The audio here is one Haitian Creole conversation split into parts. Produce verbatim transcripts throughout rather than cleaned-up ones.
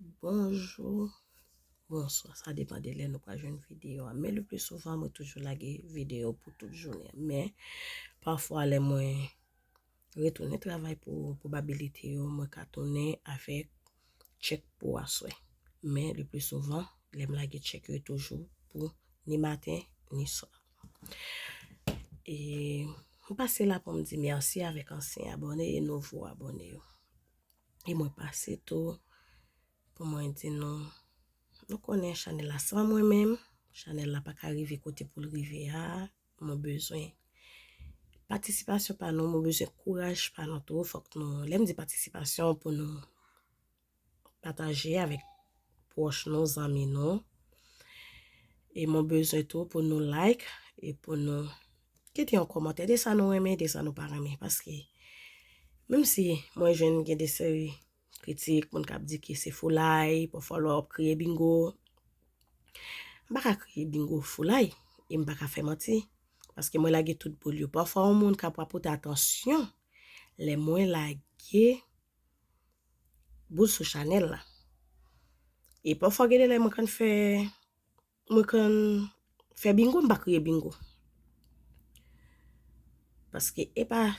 Bonjou, bonswa, sa depann de lè nou pral jwenn videyo a. Men le pli souvan, mwen toujou lage videyo pou tout jounen. Men pafwa, lè mwen retounen travay pou pwobabilite yo, mwen ka tounen avèk tchèk pou aswè. Men le pli souvan, lè m lage tchèk yo, toujou pou ni maten ni swa. E m pase la pou m di mèsi avèk ansyen abòne e nouvo abòne yo. E mwen pase tou pou mwen di nou, nou konnen chanèl la san mwen menm, chanèl la pa ka rive kote pou l rive a. Mwen bezwen patisipasyon pa nou, mwen bezwen kouraj pa nou tou. Fòk nou, lè m di patisipasyon, pou nou pataje avèk pwòch nou, zanmi nou. E mwen bezwen tou pou nou like e pou nou kite yon kòmantè de sa nou renmen, de sa nou pa renmen. Paske menm si mwen jwenn gen de seri kritik, moun k ap di ke se foulay, pafwa lè w ap kriye bingo. M pa ka kriye bingo foulay, e m pa ka fè manti. Paske mwen lage tout boul yo. Pafwa, yon moun ka pa pote atansyon lè mwen lage boul sou chanèl la. E pafwa, gen de lè mwen konn fè, mwen konn fè bingo, m pa kriye bingo. Paske e pa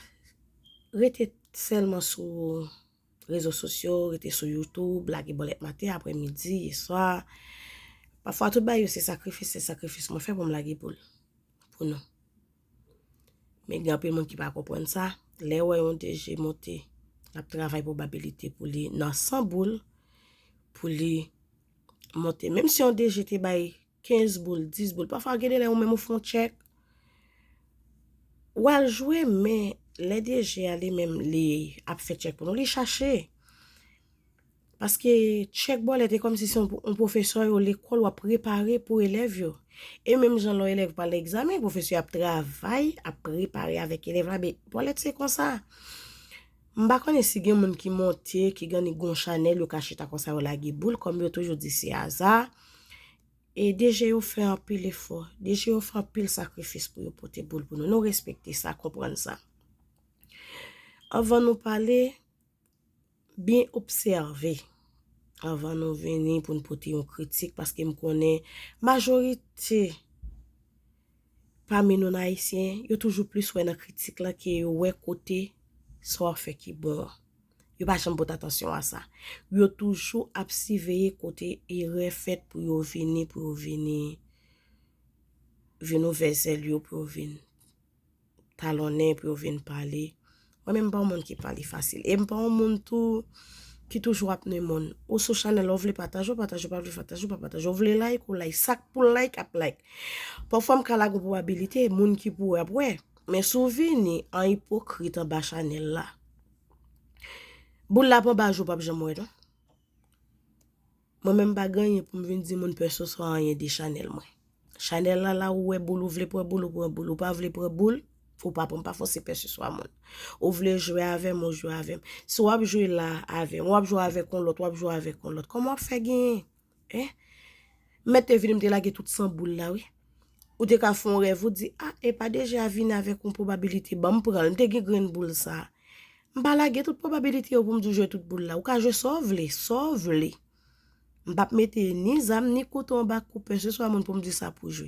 rete sèlman sou rezo sosyo, rete sou YouTube, lage bòlèt maten, aprèmidi, swa. Pafwa, tout bagay yo se sakrifis, se sakrifis mwen fè pou m lage boul pou nou. Men gen anpil moun ki pa konprann sa. Lè w wè yon D J monte, l ap travay pwobabilite pou li nan san boul, pou li monte. Menm si yon D J te bay kenz boul, dis boul, pafwa gen de lè ou menm ou fè yon tchèk, w al jwe, men lè D J a li menm li ap fè tchèk pou nou, li chache. Paske tchèk bòlèt e kòmsi se yon, yon pwofesè yo lekòl w ap prepare pou elèv yo. E menm jan lè yon elèv pral nan egzamen, pwofesè ap travay, ap prepare avèk elèv la, men bòlèt se konsa. M pa konnen si gen moun ki monte, ki gen ni gon chanèl, yo ka chita konsa, yo lage boul, kòm yo toujou di se aza. E D J yo fè anpil efò. D J yo fè anpil sakrifis pou yo pote boul pou nou. Nou respekte sa, konprann sa. Anvan nou pale, byen obsève anvan nou vini pou n pote yon kritik, paske m konnen majorite pami nou nan Ayisyen, yo toujou plis wè nan kritik la ke yo wè kote sa w ap fè ki bon an. Yo pa janm pote atansyon a sa. Yo toujou ap siveye kote erè fèt pou yo vini, pou yo vini, vin ouvè zèl yo, pou yo vin talonnen, pou yo vin pale. Mwen menm, m pa yon moun ki pale fasil. E m pa yon moun tou ki toujou ap nan moun. Ou sou chanèl la, ou vle pataje, ou pataje, ou pa vle pataje, ou pa pataje. Ou vle like, ou like. Sa k pou like, ap like. Pafwa, m ka lage yon pwobabilite, moun ki pou wè, ap wè. Men si w vini an ipokrit anba chanèl la, boul la ap anba je w, p ap janm wè, non. Mwen menm, m pa gen anyen pou m vin di moun pèseswa anyen de chanèl mwen. Chanèl la, la ou wè boul, ou vle pran boul, ou pran boul, ou pa vle pran boul, ou pa pran, m pa fòse pèseswa moun. Ou vle jwe avè m, ou jwe avè m. Si w ap jwe la avè m, w ap jwe avèk yon lòt, w ap jwe avèk yon lòt, kòman w ap fè genyen? Hein? M mèt te vini, m te lage tout san boul la, wi. Ou te ka fè yon rèv, ou di, a, epa D J a vini avèk yon pwobabilite, ban m pran l, m te gen grenn boul sa. M pa lage tout pwobabilite yo pou m di w jwe tout boul la. Ou ka jwe sa w vle, sa w vle. M p ap mete ni zam, ni kouto anba kou pèseswa moun pou m di sa pou jwe.